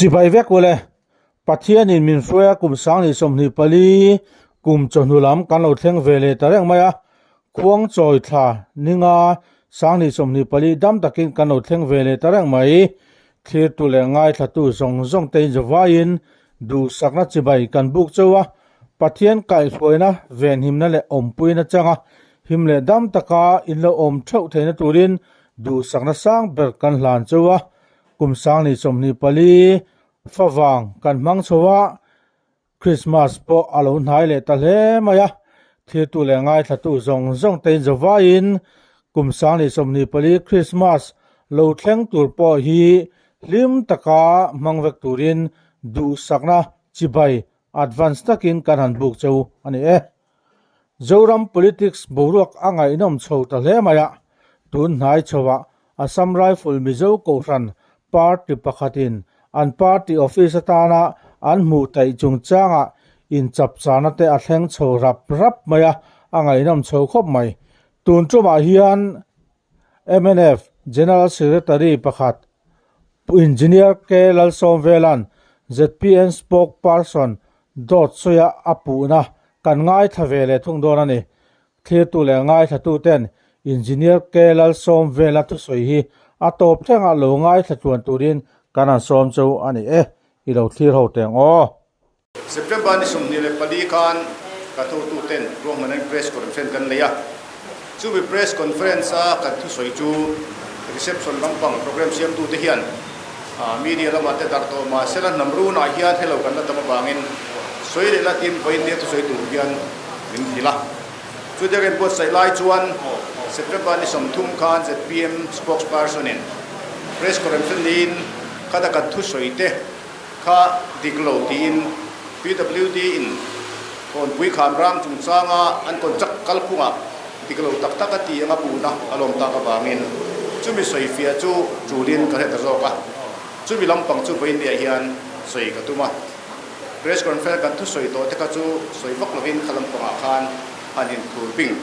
Chibai vek ule, Pathianin min hruai a kum 2024 kum chawhnu lam kan lo thleng ve leh ta reng mai a, khuang chawi thla ninga 2024 dam takin kan lo thleng ve leh ta reng mai. Thlirtu leh ngaithlatu zawng zawng te inzawvaiin duhsakna chibai kan buk chauh a, Pathian kaihhruaina venhimna leh awmpuina changa him leh dam taka in lo awm theuh theihna turin duhsakna sang ber kan hlan chauh a. Kum 2024 favang kan hmang chho a, Krismas pawh a lo hnai leh ta hle mai a, thirtu leh ngaithlatu zawng zawng te inzawvaiin kum 2024 Krismas lo thleng tur pawh hi hlim taka hmang vek turin duhsakna chibai advance takin kan han buk cheu a ni e. Zoram politics boruak a ngaihnawm chho ta hle mai a, tun hnai chhoah Assam Rifle Mizo Kohhran party pakhatin an party office atana an hmuh taih chungchangah inchapchana te a thleng chho rap rap mai a, a ngaihnawm chho khawp mai. Tun tumah hian mnf General Secretary pakhat Engineer K Lalsawmvela'n zpm Spokesperson dawt sawia a puhna kan ngaithla ve leh thung dawn a ni. Thlirtu leh ngaithlatuten Engineer K Lalsawmvela thusawi hi a tawp thlengah lo ngaithla tluan turin kan han sawm chu a ni e, i lo thlir ho teng aw. September ni 24 khan ka thotuten ruahmanna press conference kan nei a, chumi press conference a kan thusawi chu reception lampang program siamtute hian media lamah te darh tawh mahse la hnam runah hian hello kan la tam avangin sawi leh la tin vawiin nia thusawi tur hian min hrilh a. Chutia kan buatsaih lai chuan September ni 30 khan zpm spokesperson in press conference niin khata kan thusawi te Kha dik lo tiin PWD in Kawnpui Khamrang chungchanga an contract kalphungah dik lo tak tak a ti anga puhna a lawm tak avangin chumi sawifiah chu tulin ka hre ta zawk a, chumi lampang chu vawiinniah hian sawi ka tum a. Press conference kan thusawi tawh te kha chu sawi vak lovin kha lampangah khan han inphur bing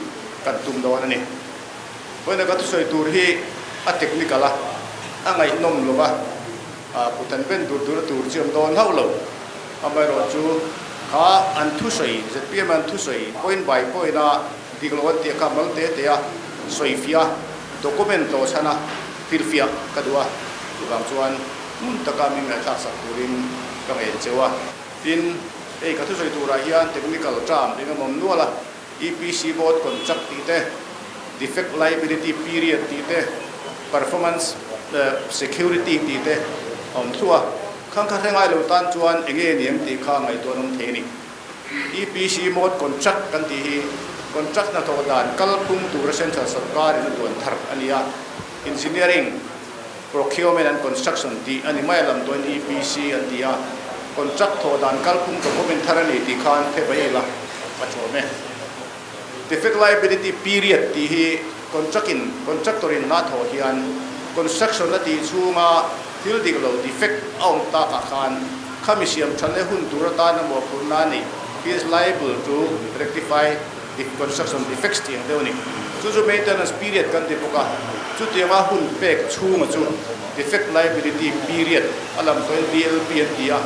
kan tum dawn a ni. Vawiina ka thusawi tur hi a technical a, a ngaihnawm lo va. Kut an ben dur dur a tur chiam dawn hauh lo. Amaherawhchu kha an thusawi, zpm an thusawi point by point a dik lo an tih kha mal te te a sawifiah a, document tlawh chhan a hrilhfiah ka duh a, chuvang chuan hmun taka min ngaihthlak sak turin ka ngen cheu a. Tin, hei ka thusawi turah hian technical term eng emaw awm nual a, EPC board contract tih te, defect liability period tih te, performance security tih te a awm thluah a. Khang kha hre ngai lo tan chuan eng nge ni ang tih kha ngaihtuah an awm thei a ni. EPC mode contract kan tih hi contract hnathawh dan kalphung tura central sorkarin a duan thar a ni a, engineering, procurement and construction tih a ni mai a lam tuahin EPC an ti a, contract thawh dan kalphung document thar a ni tih khan phe mai ila a thawm e. Defect liability period tih hi contract in contractor in hna thawh hian construction a tih chhunga thil dik lo defect a awm takah khan khami siam tha leh hun tur atan a mawhphurhna a ni, he is liable to rectify the construction defects tih ang deuh a ni. Chu chu maintenance period kan ti bawk a, chutianga hun pek chhunga chu defect liability period a lam tawhin DLP an ti a.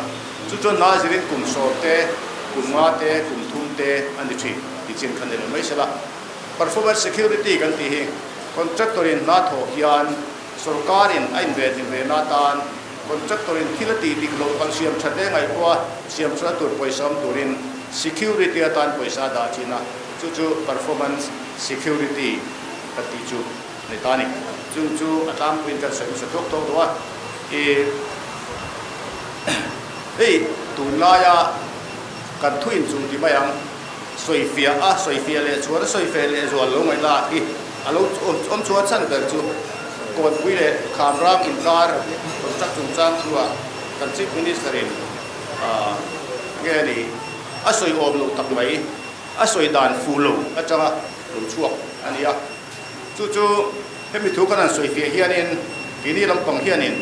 Chu chuan hna zirin kum 10 te, kum 5 te, kum 3 te a ni thin tih chin kha ni lo mai sela. Performance security kan tih hi contractor in hna thawh hian sorkarin a invenhim ve na atan contractor in thil a tih dik loh kan siam that leh ngaihtuah siam thatna tur pawisa awm turin security atan pawisa a dah thin a, chu chu performance security kan tih chu a ni ta a ni. Chung chu a tlangpuiin kan sawi hmasa thuak thuak duh a. I Hei tunlaia kan thu inchung ti mai ang, sawifiah a, sawifiah leh chuan a sawifiah leh zual lo ngaih la hi a lo awm chuan chhan ber chu Kawnpui leh Khamrang inkar contract chungchang thu-ah kan Chief Minister in nge ni a sawi awm loh tak mai, a sawi dan fuh lo atanga lo chhuak a ni a. Chu chu hemi thu kan han sawifiah hianin keini lampang hianin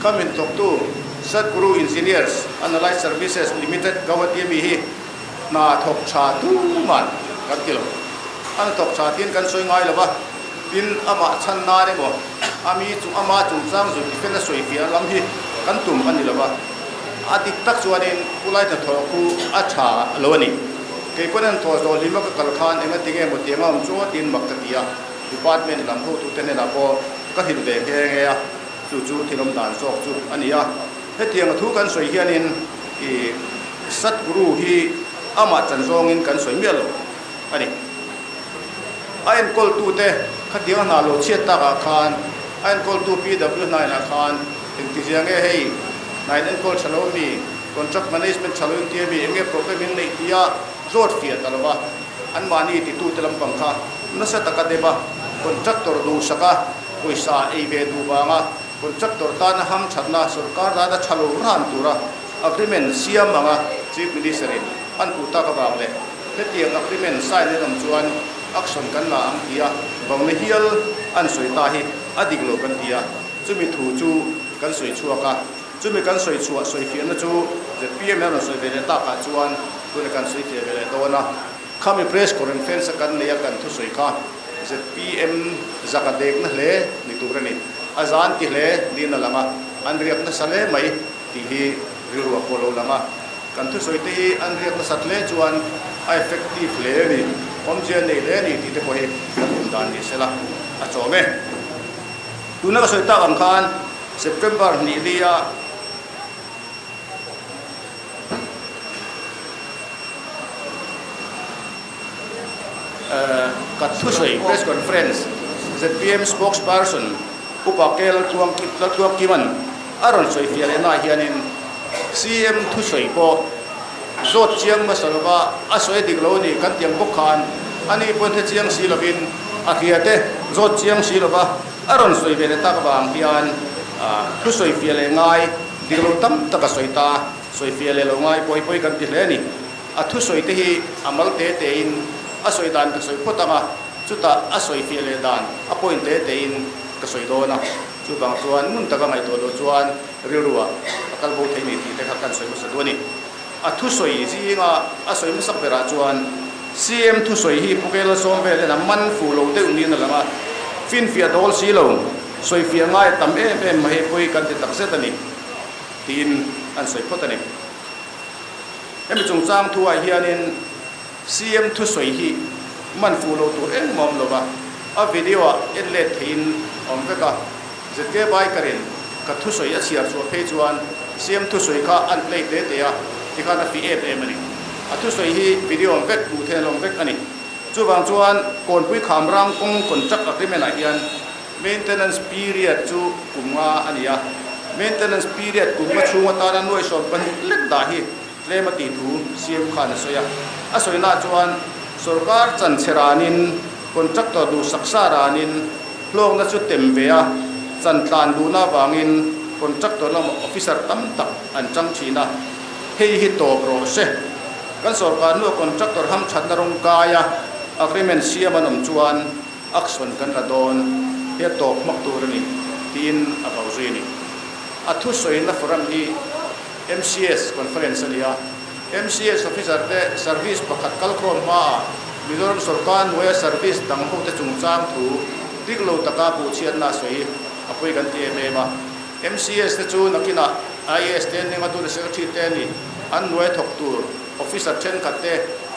kha min thawktu Sadguru Engineers and Allied Services Limited Guwahati ami hi hna thawk tha tuman kan ti lo. A hna thawk tha tiin kan sawi ngai lo va, tin amah chhan nan emaw ami chung ama chungchang zu tifel a sawifiah lam hi kan tum a ni lo va. A dik tak chuanin khulai hnathawh khu a tha lo a ni. Kei pawn an thawh zawh hlima ka kal khan enga ti nge maw tiang a awm chu tiin mak ka ti a, department lam hotute hnenah pawh ka hrilh ve nghe nghe a, chu chu thil awm dan zawk chu a ni a. Hetiang a thu kan sawi hianin i Satguru hi amah chan zawngin kan sawi miah lo a ni. A enkawltute khatiang a hna lo chhiat takah khan a enkawltu PW hnainah khan engtizia nge hei hnain enkawl tha lo mi, contract management tha lo in tia mi, enge problem in neih tia zawt fiah ta lova anmahni titute lampang kha nasa taka dep a, contractor duhsaka pawisa ei ve duh vanga Contractor tana hamthatna sorkar tana tha lo ran tura agreement siam anga Chief Minister in an puh tak avang leh hetiang agreement sign an awm chuan action kan la ang tia vauna hial an sawi ta hi a dik lo kan ti a, chumi thu chu kan sawi chhuak a, chumi kan sawi chhuah sawi fiahna chu zpm hian rawn sawi ve leh takah chuan tuna kan sawi fiah ve leh dawn a. Khami press conference a kan nei a kan thusawi kha zpm zak a dekna hle ni tur a ni. A zan ti hle niin a lang a, an riak nasa hle mai tih hi rilru a pawh lo lang a. Kan thusawi te hi an riak nasat hle chuan a effective hle a ni, awmzia nei hle a ni tih te pawh hi kan awm dan ni sela a chawm e. Tuna ka sawi tak ang khan September hnih lia, Ka thusawi press conference zpm spokesperson Upa K Laltluangkima'n a rawn sawi fiah leh naah hianin CM thusawi pawh zawt chiang hmasa lova a sawi dik lo a ni kan tiang bawk khan ani pawn hre chiang si lovin a hria te zawt chiang si lova a rawn sawi ve leh tak avang hian thusawi fiah leh ngai Dik lo tam tak a sawi ta, sawi fiah leh lo ngai pawi pawi kan ti hle a ni. A thusawi te hi a mal te te in a sawi dan ka sawi phawt ang a, chutah a sawi fiah leh dan a point te te in ka sawi dawn a, chuvang chuan ngun taka ngaihtuah loh chuan rilru ah a kal bo thei ni tih te kha kan sawi hmasa duh a ni. A thusawi zinga a sawi hmasak berah chuan CM thusawi hi Pu Kela sawm vel hian a man fuh lo deuh niin a lang a, finfiah dawl si lo, sawifiah ngai a tam em em mai pawi kan ti takzet a ni tiin an sawi phawt a ni. Hemi chungchang thuah hianin CM thusawi hi man fuh lo tur engmah awm lo va, a video ah en let theihin a awm vek a. ZK Biker-in ka thusawi a chhiar chhuah phei chuan CM thusawi kha an play te te a, tikhan a fih em em a ni. A thusawi hi video ang vek, hmuh theih alawm vek a ni. Chuvang chuan Kawnpui Khamrang kawng contract agreement ah hian maintenance period chu kum nga a ni a, maintenance period kum nga chhung atana nuai 12 lek dah hi tlem a tih thu CM khan a sawi a. A sawinaah chuan sorkar chanchhe ranin contractor duhsak sa ranin Hlawkna chu tem ve a, chan tlan duhna avangin contractor lama officer tam tak an chang thin a, hei hi tawp rawh se. Kan sorkar hnua contractor hamthatna rawng kaia agreement siam an awm chuan action kan la dawn hi a tawp hmak tur a ni, tiin a vau zui a ni. A thusawina forum hi MCS conference a ni a. MCS officer te service pakhat kalkhawm hmaah Mizoram sorkar hnuaia service dang hote chungchang thu dik lo taka puhchhiatna a sawi a pawi kan ti em em a. MCS te chu nakinah IAS te ning a tuna secretary te ni an hnuai thawk tur officer thenkhat te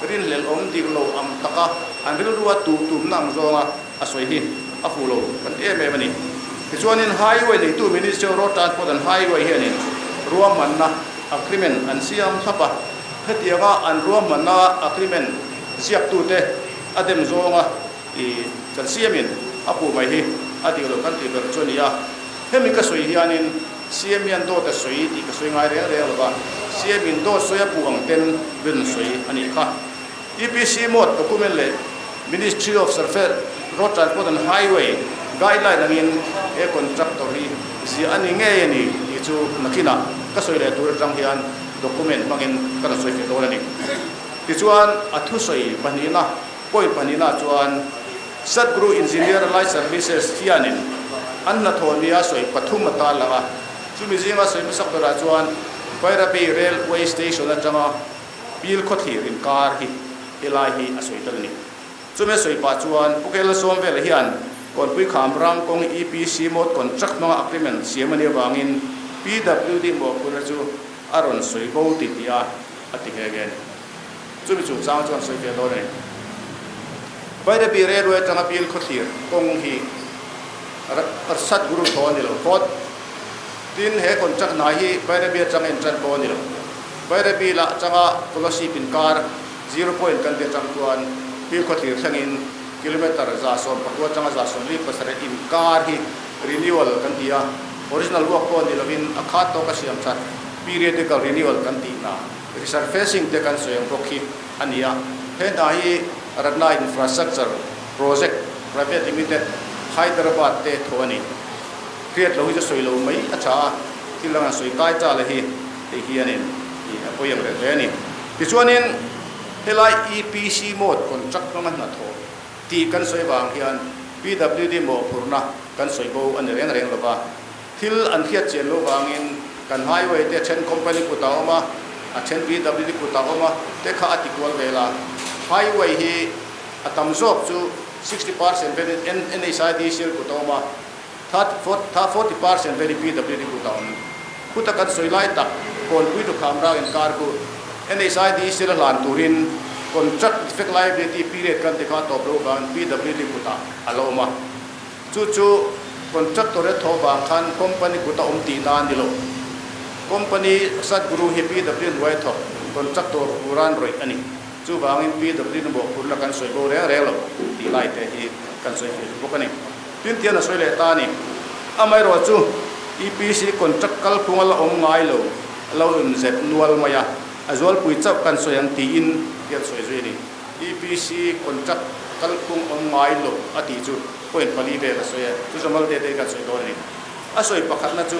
rinhlelh awm dik lo ang taka an rilrua tuh tumna ang zawnga a sawi hi a fuh lo kan ti em em a ni. Tichuanin Highway neitu Ministry of Road Transport and Highway hianin ruahmanna agreement an siam thlap a, hetianga an ruahmanna agreement ziaktute a dem zawnga i kan siamin a puh mai hi a dik lo kan tih ber chu a ni a. Hemi ka sawi hianin CM hian dawt a sawi tih ka sawi ngai reng reng lo va, CM in dawt sawi a puh ang ten rin sawi a nih kha. EPC mode document leh Ministry of Surface Road Transport and Highway guideline angin he contractor hi ziah a ni ngei a ni tih chu nakinah ka sawi leh tur atang hian document hmangin ka rawn sawi feh dawn a ni. Tichuan a thusawi pahnihna, point pahnihna chuan Sadguru Engineer Allied Services hianin an hnathawh nia sawi pathum a tarlang a, chumi zinga sawi hmasak berah chuan Bairabi Railway Station atanga Pil khawthlir inkar hi helai hi a sawi tel a ni. Chumi a sawi pah chuan Pu Kela Sawmvela hian Kawnpui Kham ram kawng EPC mode contract hmanga agreement siam a nih avangin PWD mawhphurhna chu a rawn sawi bo ti tih a a ti nghe nghe a ni. Chumi chungchang chuan sawi ve dawn a ni. Bairabi Railway atanga Bilkhawthlir kawng hi Satguru thaw a ni lo phawt. Tin, he contract hna hi Bairabi atanga intan pawh a ni lo. Bairabi lah atanga Kolasib inkar zero point kan ti atang chuan Bilkhawthlir thlengin kilometre 119 atanga 77 inkar hi renewal kan ti a, original work pawh ni lovin a khat tawka siam that periodical renewal kan tih hna resurfacing te kan sawi ang bawk hi a ni a. He hna hi Ratna Infrastructure Project Private Limited, Hyderabad te thaw a ni. Hriat lo hi chu sawi lo mai a tha a, thil dang an sawi kai ta le hi hei hianin ih a pawi ang reng hle a ni. Tichuanin helai EPC mode contract hmanga hnathawh tih kan sawi vang hian PWD mawhphurhna kan sawi bo a ni reng reng lo va, thil an hriat chian loh vangin kan highway te a then company kut a awm a, a then PWD kut a awm a te kha a ti kual vel a. Highway hi a tam zawk chu 60% velin NHIDCL kut a awm a, 40% velin PWD kut a awm. Khuta kan sawi lai tak Kawnpui to Khamrang inkar khu NHIDCL a hlan turin contract defect liability period kan ti kha a tawp loh vangin PWD kutah a la awm a. Chu chu contractor e thaw vang khan company kut a awm tihna a ni lo. Company Satguru hi PW hnuai thawk contractor turan rawih a ni. Chuvangin PW na mawhphurhna kan sawi bo reng reng lo tih lai te hi kan sawi fiah duh bawk a ni. Tin tian a sawi leh ta a ni. Amaherawh chu EPC contract kalphung a la awm ngai lo, a lo inzep nual mai a, a zualpui chauh kan sawi ang tiin tian sawi zui a ni. EPC contract kalphung awm ngai lo a tih chu point pali vel a sawi a, chu chu Malte te kan sawi dawn a ni. A sawi pakhatna chu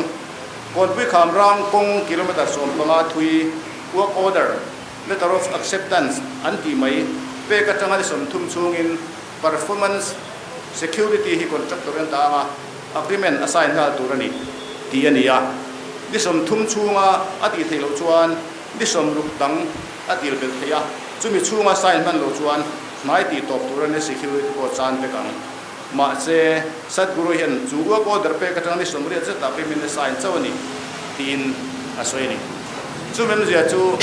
Kawnpui Kham rang kawng kilometre 15 thui work order, letter of acceptance an tih mai pek atanga ni 30 chhungin performance security hi contractor an dah ang a, agreement a sign nghal tur a ni tih a ni a. Ni 30 chhunga a tih theih loh chuan ni 60 dang a dil belh theih a, chumi chhunga sign hman loh chuan hnai tih tawp tur a ni security pawh chan vek ang. Mahse, Sadhguru hian chu work order pek atanga ni 80 zet agreement a sign chauh a ni tiin a sawi a ni. Chumi awmzia chu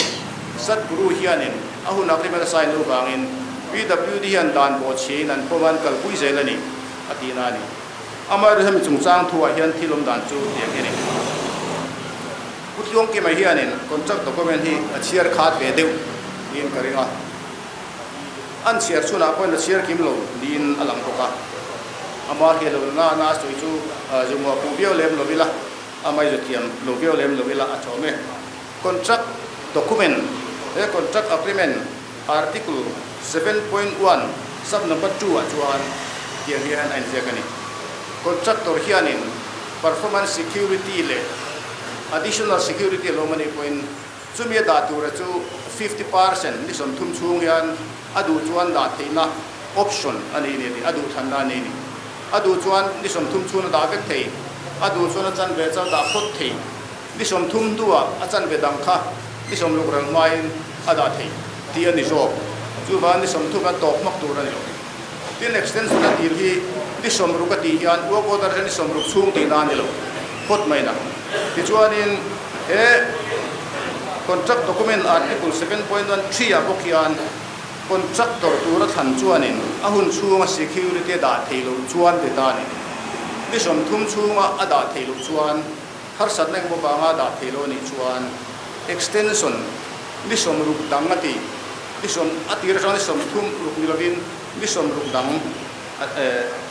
Sadhguru hianin a hun agreement a sign loh vangin PWD hian dan bawhchhiain an pawm a an kalpui zel a ni a tihna a ni. Amaherawhchu hemi chungchang thuah hian thil awm dan chu tiang hi a ni. Pu Tluangkima hianin contract document hi a chhiar khat ve deuh niin ka ring a, an chhiar chhunah pawhin a chhiar kim lo niin a lang bawk a. Ama hriat lo na na a sawi chu zumua puh viau lem lo ila, a maizu thiam lo viau lem lo ila a chawm e. Contract document, he contract agreement article 7.1 sub number 2 ah chuan tiang hian a inziak a ni. Contractor hianin performance security leh additional security a lo awm a nih pawhin chumi a dah tura chu 50% ni 30 chhung hian a duh chuan dah theihna option a nei ni a ti, a duh thlanna a nei ni. A duh chuan ni 30 chhung a dah vek thei, a duh chuan a chanve chauh dah phawt thei. Ni 30 hnuah a chanve dang kha ni 60 ral hmain a dah thei tih a ni zawk. Chuvang ni 30 a tawp hmak tur a ni lo. Tin extension a dil hi ni 60 a tih hian work order hi ni 60 chhung tihna a ni lo phawt mai na. Tichuanin he contract document article 7.13 ah bawk hian contractor tura thlan chuanin a hun chhunga security a dah theih loh chuan ti ta a ni. Ni 30 chhunga a dah theih loh chuan Harsatna engemaw vanga dah thei lo a nih chuan extension ni 60 dang a ti. Ni sawm a tir atang ni 30 ni lovin ni 60 dang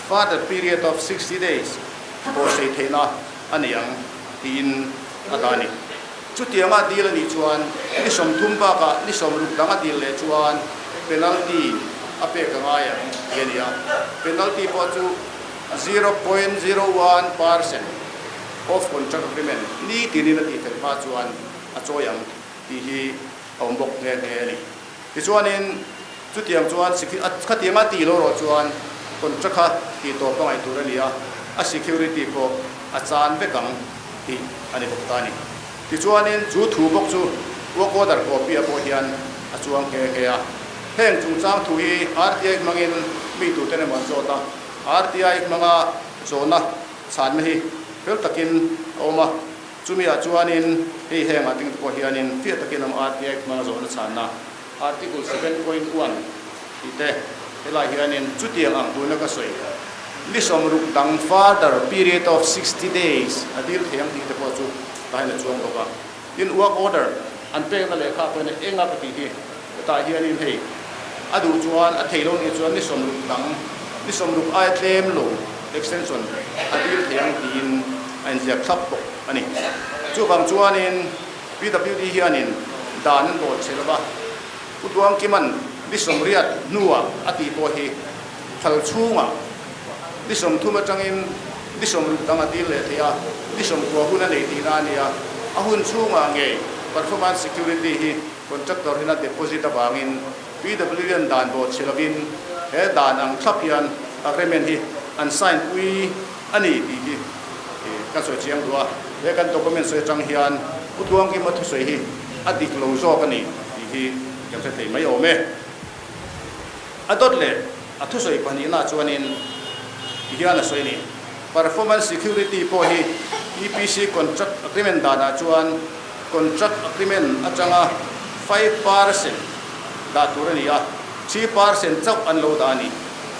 further period of 60 days pawhsei theihna a ni ang tiin a dah a ni. Chutianga dil a nih chuan ni 30 bakah ni 60 dang a dil leh chuan penalty a pek a ngai ang tih a ni a. Penalty pawh chu 0.01%. Of contract agreement ni tinin a tih fel hma chuan a chawi ang tih hi a awm bawk nghe nghe a ni. Tichuanin chutiang chuan khatiang a tih lo rawh chuan contract kha tih tawp a ngaih tur a ni a, a security pawh a chan vek ang tih a ni bawk ta a ni. Tichuanin chu thu bawk chu work order copy ah pawh hian a chuang nghe nghe a. Heng chungchang thu hi RTI hmangin mi tuten emaw an zawt a, RTI hmanga zawhna Chhanna hi fel takin a awm a. Chumi ah chuanin hei heng ah ting te pawh hianin fiah takin am RTI hmanga zawhna chhanna Article 7.1 tih te helai hianin chutiang ang tuna ka sawi ni 60 dang further period of 60 days a dil thei ang tih te pawh chu tahin a chuang bawk a. Tin work order an pekna lehkha pawhin a eng a ka tih hi hetah hianin hei a duh chuan a thei lo nih chuan ni 60 dang ni 60 aia tlem lo extension a dil thei ang tiin a inziak thlap bawk a ni. Chuvang chuanin PWD hianin dan an bawl che lova Pu Tuangkima'n ni 80 hnuah a tih pawh hi thal chhungah ni 30 atangin ni 60 dang a dil leh thei a, ni 90 hun a nei tihna a ni a, a hun chhungah ngei performance security hi contractor hian a deposit avangin PWN dan bawh chhe lovin he dan ang thlap hian agreement hi an sign pui a ni tih hi ka sawi chiang duh a, he kan document sawi atang hian Pu Tluangkima thusawi hi a dik lo zawk a ni tih hi kan hre thei mai awm e. A dawt leh a thusawi pahnihna chuanin ti hian a sawi ni. Performance security pawh hi EPC contract agreement danah chuan contract agreement atanga 5% dah tur a ni a, 3% chauh an lo dah a ni.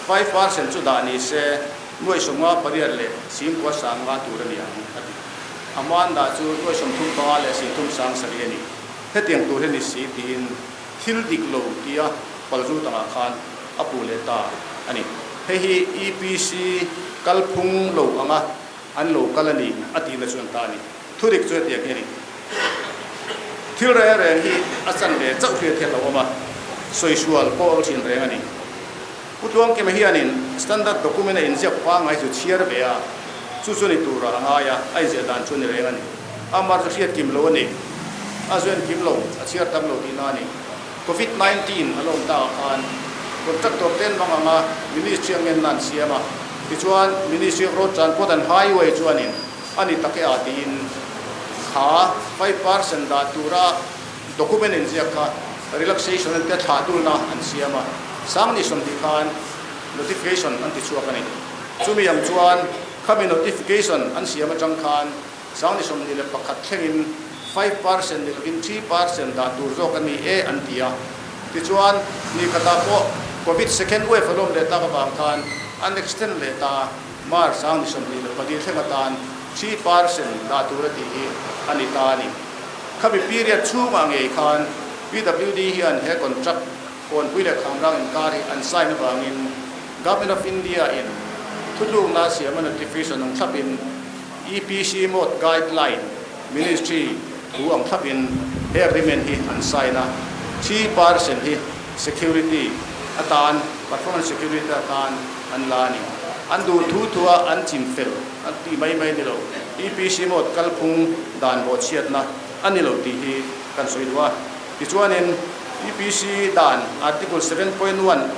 5% chu dah ni se nuai 58 leh singkua sanga tur a ni ang a ti. A hmaan dah chu nuai 35 leh singthum sang sarih a ni. Hetiang tur hi ni si tiin thil dik lo tia palzut angah khan a puh leh ta a ni. Hei hi EPC kalphung lo anga an lo kal a ni a tihna chu an ta a ni. Thudik chu hetiang hi a ni. Thil reng reng hi a chan ve chauh hriat hian lo awm a, sawisual pawh a thin reng a ni. Pu Tluangkima hianin standard document a inziak pangngai chu chhiar ve a, chu chu ni tura a ngai a, a inziah dan chu a ni reng a ni. Amar chu hriat kim lo a ni. A zuen kim lo, a chhiar tam lo tihna a ni. Covid 19 a lawm takah khan contractor ten mang anga Ministry a ngenna an siam a, tichuan Ministry of Road Transport and Highway chuanin a ni tak e a tiin kha 5% dah tura document inziak kha relaxation an tia thlah dulna an siam a, sang ni 20 khan notification an ti chhuak a ni. Chumi ang chuan khami notification an siam atang khan Sang ni 21 thlengin 5% ni lovin 3% dah tur zawk a ni e an ti a. Tichuan, ni khatah pawh Covid second wave a lawm leh tak avang khan an extend leh ta a, March sang ni 24 thleng atan 3% dah tur a tih hi a ni ta a ni. Khami period chhungah ngei khan PWD hian he contract Kawnpui leh Khamrang inkar hi an sign avangin Government of India in thutlukna siama notification ang thlapin EPC Mode Guideline Ministry thu ang thlapin he agreement hi an sign a, 3% hi security atan, performance security atan an la a ni. An duh thu thua an chim fel an tih mai mai ni lo, EPC Mode kalphung dan bawhchhiatna a ni lo tih hi kan sawi duh a. Tichuanin EPC dan Article 7.1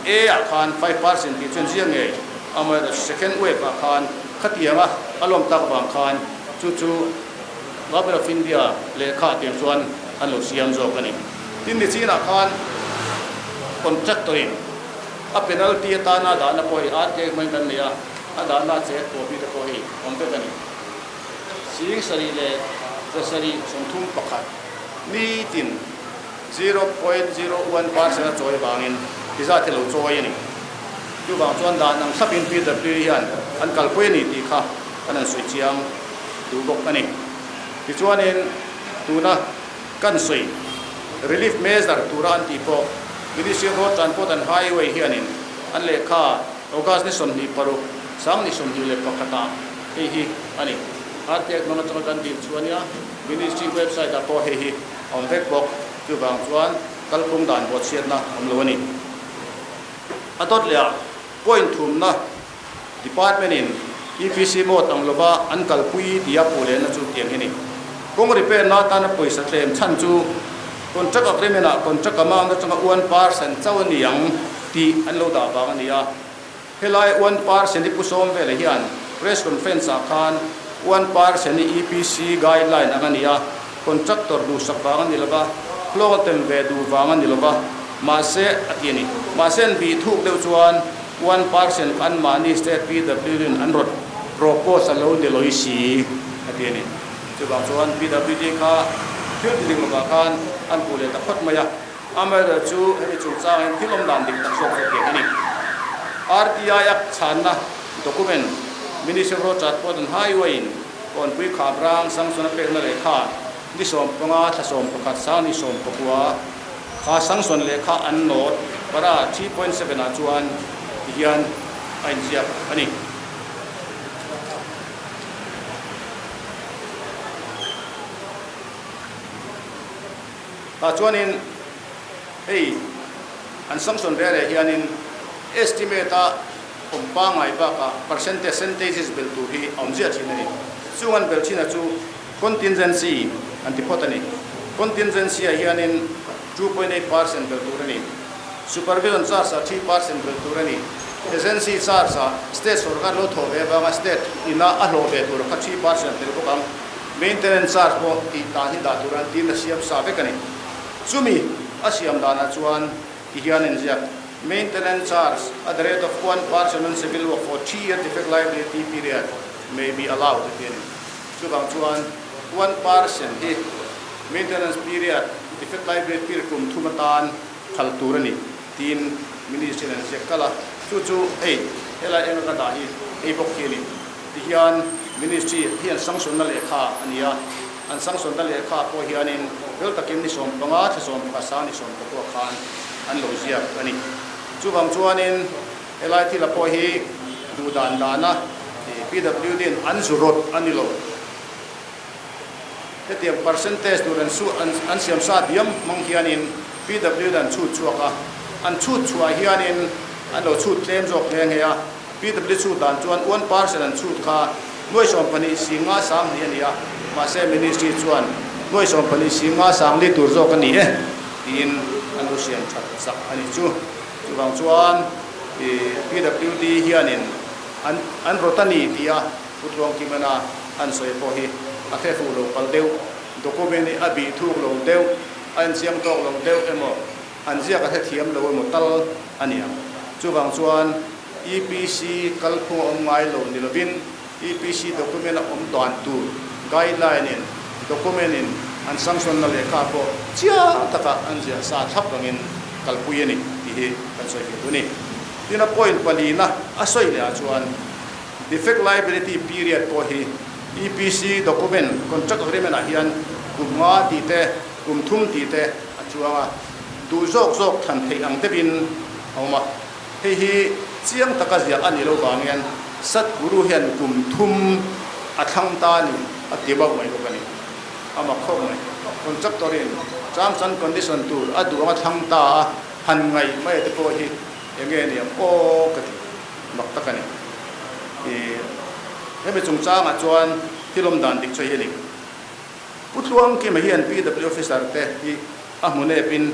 A ah khan 5% tih chuan ziah ngei amaherawhchu second wave ah khan Khatianga a lawm tak vang khan chu chu Government of India lehkha tiang chuan an lo siam zawk a ni. Tin ni chinah khan contractor in a penalty atana a dahna pawh hi RTI hmangin kan nei a, a dahna a chek copy te pawh hi awm vek a ni. 7731 nitin 0.01% a chawi vangin ti zat hi lo chawi a ni. Chuvang chuan dan ang thlapin PW hian an kalpui a ni tih kha kan han sawi chiang duh bawk a ni. Tichuanin tuna kan sawi relief measure tura an tih pawh Ministry of Road Transport and Highway hianin an lehkha August ni 26, 2021 ah hei hi a ni. RTI hmang atanga kan dil chu a nia, Ministry website ah pawh hei hi a awm vek bawk. Chuvang chuan kalphung dan bawhchhiatna awm lo a ni. A dawt leh ah point thumna Department in EPC mode ang lova an kalpui tia puh lehna chu tiang hi ni. Kawng repair na atana pawisa tlem chhan chu contract agreement ah contract amount atanga 1% chauh a ni ang tih an lo dah vang a ni a. Helai 1% hi Pu Sawmvela hian press conference ah khan 1% hi EPC guideline ang a ni a, Contractor duhsak vang a ni lova, hlawng tem ve duh vang a ni lova, mahse a ti a ni. Mahse an bih thuk deuh chuan 1% kha anmahni State PW in an rawn propose a lo ni loi si a ti a ni. Chuvang chuan PWD kha thil ti dik lovah khan an puh leh ta phawt mai a. Amaherawhchu hemi chungchangah hian thil awm dan dik tak zawk chu tiang a ni. RTI a chhanna document Ministry of Road Transport and Highway in Kawnpui Khabrang sanction a pekna lehkha ni 15 thla 11 sang ni 19 kha sanction lehkha an nawt para 3.7 ah chuan tihian a inziak a ni. Tah chuanin hei an sanction ve leh hianin estimate a awm pangngai bakah percentage centages belh tur hi a awm ziah thin a ni. Chung an belh thin a chu contingency an ti phawt a ni. Contingency ah hianin 2.8% belh tur a ni. Supervision charge ah 3% belh tur a ni. Agency charge ah state sorkar lo thawh ve avanga state ina a hlawh ve tur kha 3% tel bawk ang. Maintenance charge pawh tih dan hi dah tur an tiin a siam sa vek a ni. Chumi a siam danah chuan ti hian a inziak, Maintenance charge at the rate of 1% on civil work for 3 year defect liability period may be allowed a ti a ni. Chuvang chuan 1% hi maintenance period, defect liability period kum thum atan phal tur a ni tiin Ministry in an ziak kalh a. Chu chu hei helai enga ka dah hi hei bawk hi a ni. Tihian Ministry hian sanction-na lehkha a ni a, an sanction-na lehkha pawh hianin fel takin ni 15 thla 11 sang ni 19 khan an lo ziak a ni. Chuvang chuanin helai thila pawh hi duh dan dana PWD-in an zu rawt a ni lo. Hetiang percentage tur an su an siam sa diam hmang hianin PWD an chhut chhuak a, an chhut chhuah hianin an lo chhut tlem zawk nghe nghe a. PW chhut dan chuan 1% an chhut kha nuai 12 singa sang hnih a ni a, mahse Ministry chuan nuai 12 singa sang li tur zawk a ni e tiin an lo siam that sak a nih chu. Chuvang chuan PWD hianin an an rawt a ni tia Pu Tluangkimana an sawi pawh hi a hre fuh lo pal deuh, document hi a bih thuk lo deuh, a inchiang tawk lo deuh emaw an ziak a hrethiam lo emaw tal a ni ang. Chuvang chuan EPC kalphung a awm ngai lo ni lovin EPC document a awm dan tur guideline in document in an sanction na lehkha pawh chiang taka an ziah sa thlap angin kalpui a ni tih hi kan sawi ve duh a ni. Tin a point palina a sawi leh ah chuan defect liability period pawh hi EPC document contract agreement ah hian kum nga tih te kum thum tih te a chuang a, duh zawk zawk than theih ang deuhin a awm a. Hei hi chiang taka ziah a nih loh vang hian Sadhguru hian kum thum a thlang ta a ni a ti bauh mai bawk a ni. A mak khawp mai. Contractor in terms and condition tur a duh anga thlang ta a han ngaih mai te pawh hi eng nge ni ang aw ka ti mak tak a ni. Hemi chungchangah chuan thil awm dan dik chu hei a ni. Pu Tluangkima hian PW Officer te hi a hmu nepin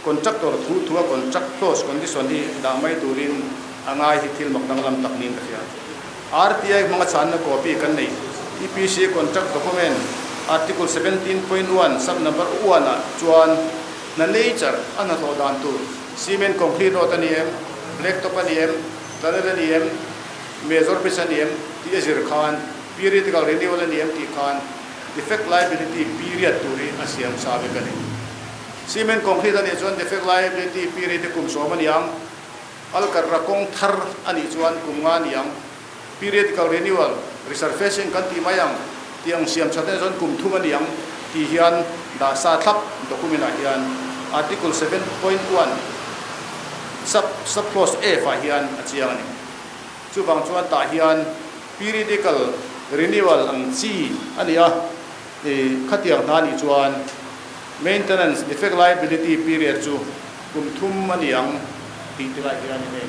contractor thu thua contract clause condition hi dah mai turin a ngai hi thil mak danglam tak niin ka hria. RTI hmanga chhanna copy kan nei EPC contract document article 17.1 sub number 1 ah chuan hna nature a hnathawh dan tur cement concrete road a ni em, black top a ni em, tunnel a ni em, major bridge a ni em tih a zir khan periodical renewal a ni em tih khan Defect liability period tur hi a siam sa vek a ni. Cement concrete a nih chuan defect liability period hi kum 10 a ni ang, alkarra kawng thar a nih chuan kum 5 a ni ang, periodical renewal, resurfacing kan tih mai ang tih ang siam that a nih chuan kum 3 a ni ang tih hian dah sa thlap document ah hian Article 7.1 sub sub clause F ah hian a chiang a ni. Chuvang chuan tah hian periodical renewal ang chi a ni a, i khatiang hna nih chuan maintenance defect liability period chu kum 3 a ni ang tih te lai hian hei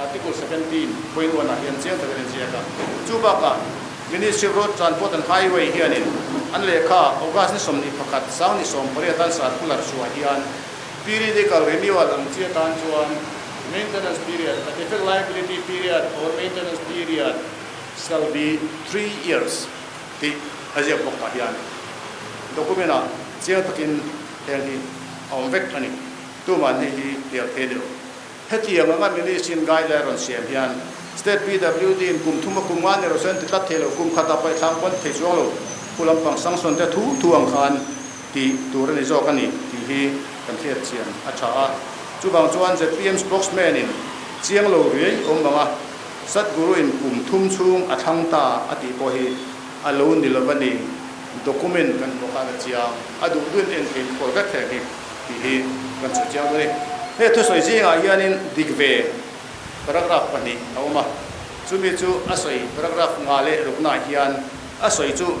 Article 17.1 ah hian chiang takin an ziak a. Chu bakah Ministry of Road Transport and Highway hianin an lehkha August ni 21 sang ni 18 an circular chhuah hian periodical renewal ang chi atan chuan Maintenance period, A defect liability period or maintenance period shall be 3 years tih a ziak bawk tah hian document ah chiang takin heng hi a awm vek a ni. Tuman hei hi hnial thei ni lo. Hetiang anga Ministry in guideline rawn siam hian State PWD in kum 3 a kum 5 ni rawh se an ti tlat thei lo, kum khat ah paih thlang pawn thei chuang lo. Khu lampang sanction te thu thu ang khan tih tur a ni zawk a ni tih hi kan hriat chian a tha a. Chuvang chuan zpm spokesman in chiang lo riai awm ang a, Sadhguru in kum thum chhung a thlang ta a tih pawh hi a lo ni lo a ni. Document kan hmuh khan a chiang, a duh duhin en theih khawl vek thei ang hi tih hi kan sawi chiang dawn a ni. He thusawi zingah hianin dik ve paragraph pahnih a awm a, chumi chu a sawi paragraph nga leh ruknaah hian a sawi chu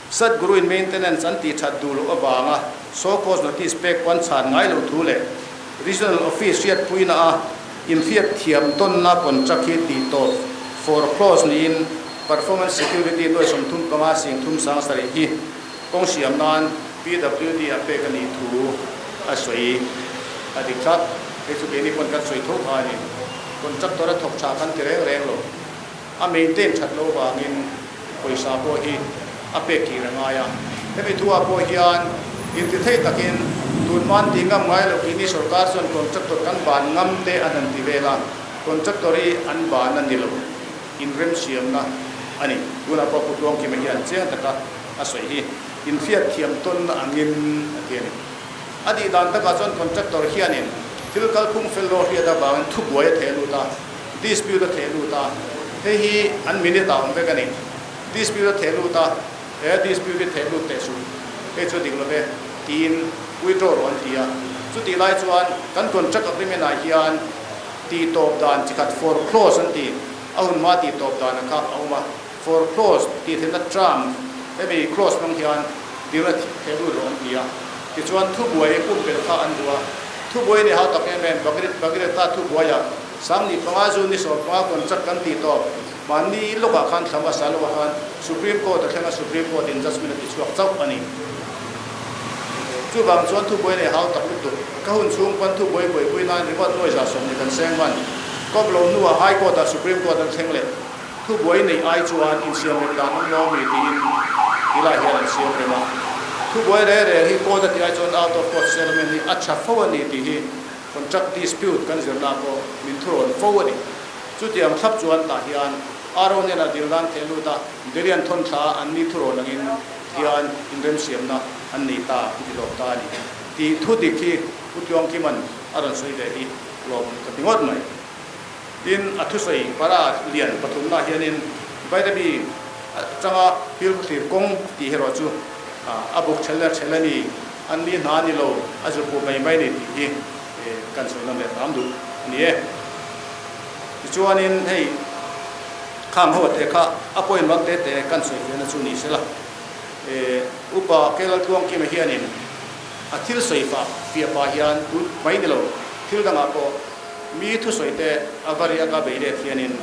Sadhguru in maintenance an tih that duh loh avanga show cause notice pek pawn chhan ngai loh thu leh Regional Office hriatpuina a inhriat thiam tawnna contract hi tih tawp for close niin Performance Security nuai 35 sing thum sang sarih hi kawng siam nan PWD ah pek a nih thu a sawi a dik thlap. Hei chu keini pawn kan sawi tho kha a ni. Contractor a thawk tha kan ti reng reng lo. A maintain that loh vangin pawisa pawh hi a pek kir a ngai a. Hemi thuah pawh hian intithei takin tun hman tih ngam ngai loh keini sorkar chuan contractor kan ban ngam te an han ti vel a, contractor hi an ban a ni lo, inremsiamna a ni. Tunah pawh Pu Tluangkima hian chiang taka a sawi hi inhriatthiam tawnna angin a ti a ni. A tih dan takah chuan contractor hianin thil kalphung fel lo hriat avangin thubuai a theh lut a. Dispute a theh lut a, hei hi an minute ah awm vek a ni. Dispute a theh lut a, he dispute hi theh lut teh suh, hei chu a dik lo ve, tiin withdraw rawh an ti a. Chutih lai chuan kan contract agreement ah hian tih tawp dan chi khat foreclose an ti, a hun hma tih tawp dan a kha a awm a. Foreclose tih theihna term hemi clause hmang hian dilna theh lut rawh an ti a. Tichuan thubuai pumpelh kha an duh a, thubuai ni hau tak em em Bagireta thubuaiah 15 June ni 15 contract kan tih tawp. Mahni lawkah khan thla hmasa lawkah khan Supreme Court a thleng a, Supreme Court in judgement a ti chhuak chauh a ni. Chuvang chuan thubuai nei hau tak lutuk. Ka hun chhung pawn thubuai buaipui nan ringawt nuai 120 kan seng hman. Kawp lo hnuah High Court ah Supreme Court an thleng leh. Thubuai neih ai chuan insiam rem dan awm lo mi tiin tilai hian an siam rem a. Thubuai reng reng hi court a tih ai chuan out of court settlement hi a tha fo a ni tih hi Contract dispute kan zirna pawh min thurawn fo a ni. Chutiang thlap chuan tah hian RO hnenah dil nan theh lut a, Delian thawn thla an ni thurawn angin hian inremsiamna an nei ta an ti lawm ta a ni tih thu dik hi Pu Tluangkima'n a rawn sawi ve hi lawm ka ti ngawt mai. Tin, a thusawi para lian pathumna hianin Bairabi atanga Pilkhawthlir kawng tih erawh chu a buk ṭhel leh ṭhel a ni. An ni hna a ni lo, a zu puh mai mai ni tih hi kan sawi nawn leh hram duh a ni e. Tichuanin hei khang ho te kha a point mak te te kan sawi fiahna chu ni sela, Upa Kelaltluangkima hianin a thil sawi fah fiah pah hian tun mai ni lo thil dangah pawh mi thusawi te a va riak a bei let hianin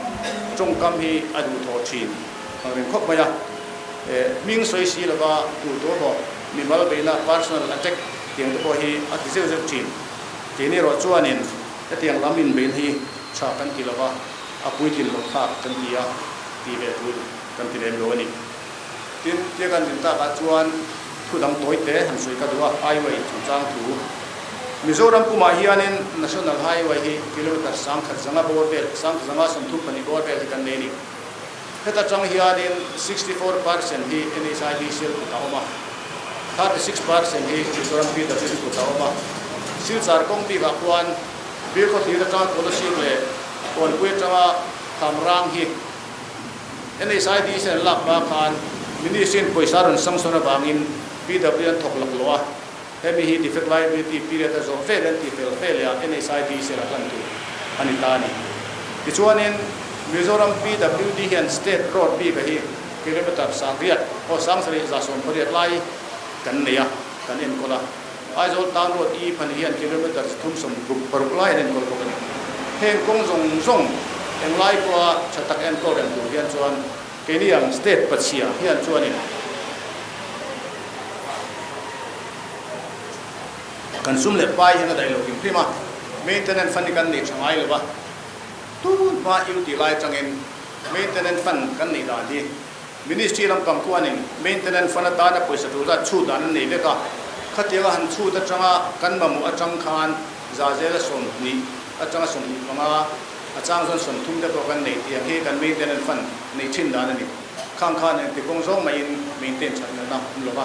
tawngkam hi a duhthawh thin ang reng khawp mai a. Hming sawi si lova duh tur maw? Mimal beihna, personal attack, tiang te pawh hi a ti zeuh zeuh thin. Keini erawh chuanin hetiang lam inbeihna hi tha kan ti lova, a puitlin loh thlak kan ti a, tih ve tul kan ti lem lo a ni. Tin, tia kan din takah chuan thu dang tawi te han sawi ka duh a, highway chungchang thu. Mizoram pumah hianin National Highway hi kilometre 1000 bawr vel, 1132 bawr vel hi kan nei a ni. Heta tang hianin 64% hi NHIDCL kut a awm a, 36% hi Mizoram PWD kut a awm a. Silchar kawng bikah khuan Bilkhawthlir atanga Kolasib leh Kawnpui atanga Khamrang hi NHIDCL an lak hma khan Ministry-in pawisa rawn sanction avangin PWD an thawk lak lo a, hemi hi defect liability period a zawh vel an tih fel vel leh a NHIDCL a hlan tur a ni ta a ni. Tichuanin Mizoram PWD hian state road bik a hi kilometre 8000 aw 7180 lai kan nei a, kan enkawl a. Aizawl town road i phani hian kilometre 366 lai an enkawl bawk a ni. Heng kawng zawng zawng englai pawha tha tak enkawl reng tur hian chuan keini ang state pachhia hian chuanin Kan sum leh pai hian a daih lo hrim hrim a, maintenance fund hi kan nei tha ngai lo va, tun hma eu tih lai atangin maintenance fund kan neih dan hi Ministry lampang khuanin maintenance fund atana pawisa tur zat chhut dan an nei vek a, khatianga han chhut atanga kan mamawh atang khan za zela 20 atanga 25 a chang chuan 30 te pawh kan nei tih ang hi kan maintenance fund neih thin dan a ni. Khang khan engti kawng zawng mahin maintain that nalhna awm lo va,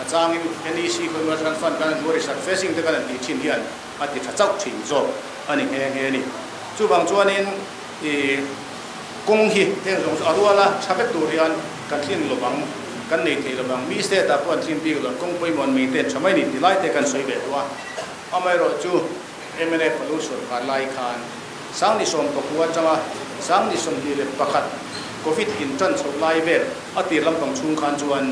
a changin NEC khawi kan fund kan han hmuh resurfacing te kan han tih thin hian a ti tha chauh thin zawk a ni nghe nghe a ni. Chuvang chuanin i kawng hi heng zawng chu a rual a, tha vek tur hian kan tlin lo vang, kan nei thei lo vang. Mi state ah pawh an tlin bik lo, kawng pawimawh an maintain tha mai ni ti lai te kan sawi ve duh a. Amaherawhchu mnf a lo sawrkar lai khan 2019 atanga 2021 Covid in tan chhoh lai vel a tir lampang chhung khan chuan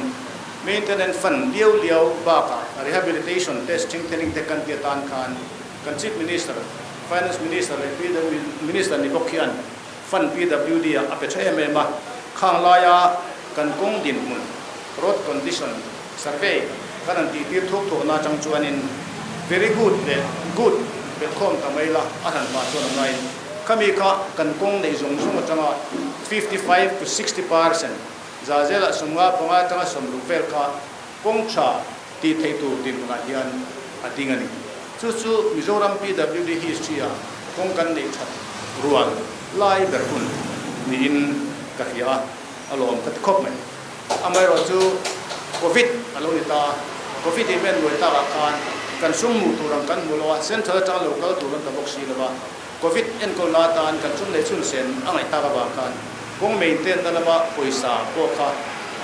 Maintenance Fund liau liau bakah Rehabilitation te Strengthening te kan ti atan khan kan Chief Minister, Finance Minister leh Minister ni bawk hian Fund PWD ah a pe tha em em a. Khang laia kan kawng dinhmun, road condition survey, kan han tihtir thuak thuakna atang chuanin very good leh good belhkhawm ta mai la a hran pah chuan a ngaiin khami kha kan kawng neih zawng zawng atanga 55 to 60% za zelah 55 atanga 60 vel kha kawng tha tih theih tur dinhmunah hian a ding a ni. Chu chu Mizoram PWD history ah kawng kan neih that rual lai ber hun niin ka hria a, a lawm ka ti khawp mai. Amaherawh chu Covid a lo ni ta a, Covid hi men luai takah khan kan sum hmuh tur ang kan hmu lo a, central atanga lo kal tur an ta bawk si lo va, Covid enkawlna atan kan sum neih chhun sen a ngaih tak avang khan kawng maintain na lama pawisa pawh kha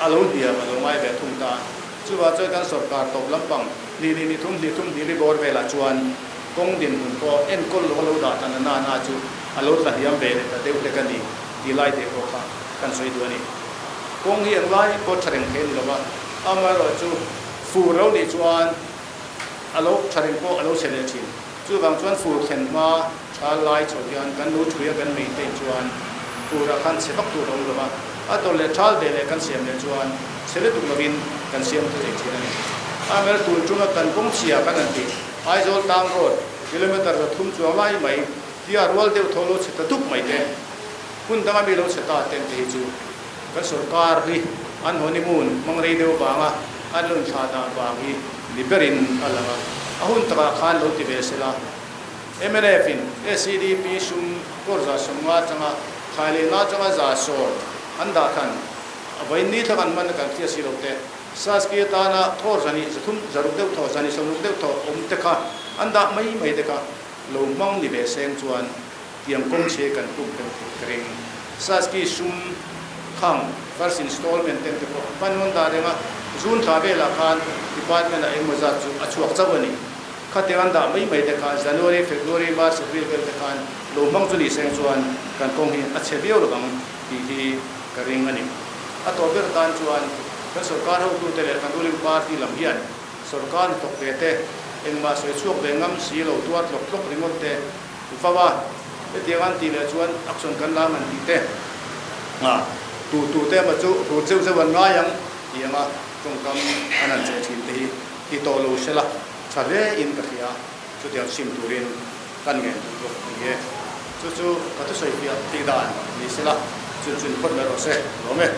a lo hniam a lo ngai ve thung ta. Chuvah chuan kan sorkar tawp lampang hnih hnih ni thum hnih thum hnih li bawr velah chuan kawng dinhmun pawh enkawl lo a lo dah tan a na na chu a lo tla hniam ve leh ta deuh hlek a ni tih lai te pawh kha kan sawi duh a ni. Kawng hi englai pawh tha reng thei a ni lo va, amaherawhchu fur lo nih chuan a lo tha reng pawh a lo chhe leh thin. Chuvang chuan fur thlen hma tha lai chho hian kan lo thui a kan maintain chuan furah khan chhe vak tur a awm lo va, a tawlh leh thal ve leh kan siam leh chuan chhe lutuk lovin kan siam thei thin a ni. Amaherawhchu tun chunga kan kawng chhia kan han tih Aizawl Town Road kilometre 300 chuang lai mai tia rual deuh tho lo chhe ta dup mai te, Hun danga mi lo chhe ta ten te hi chu kan sorkar hi an honeymoon hmang rei deuh vanga an lo inthlah dah vang hi ni berin a lang a, a hun takah khan lo ti ve sela. Mnf in SEDP sum kawr 150 atanga thlai leh na atanga 110 an dah khan a vawiin ni thla kan hman a kan hria si lo te, Saski atana thawr 230 600 deuh thaw 260 deuh thaw awm te kha an dah mai mai te kha lo hmang ni ve seng chuan Tiang kawng chhe kan tum tel thei ka ring. Saski sum khang first installment ten te pawh hman rawn dah reng a, June thla velah khan department ah engmaw zat chu a chhuak chauh a ni. Khatiang an dah mai mai te kha January, February, March, April vel te khan lo hmang chu ni seng chuan kan kawng hi a chhe viau lovang tih hi ka ring a ni. A tawp ber tan chuan kan sorkar hotute leh kan ruling party lam hian sorkar hnathawk ve te engmah sawi chhuak ve ngam si lo tuar tlawk tlawk ringawt te Vau a, hetiang an tih leh chuan action kan la ang an tih te a, tu tu te emaw chu rut zeuh zeuh an ngai ang tih anga tawngkam an han cheh thin te hi ti tawh lo sela tha hle in ka hria, chutiang sim turin kan ngen duh bawk a ni e. Chu chu ka thusawi fiah thei dan ni sela chun chun phawt mai rawh se, lawm e.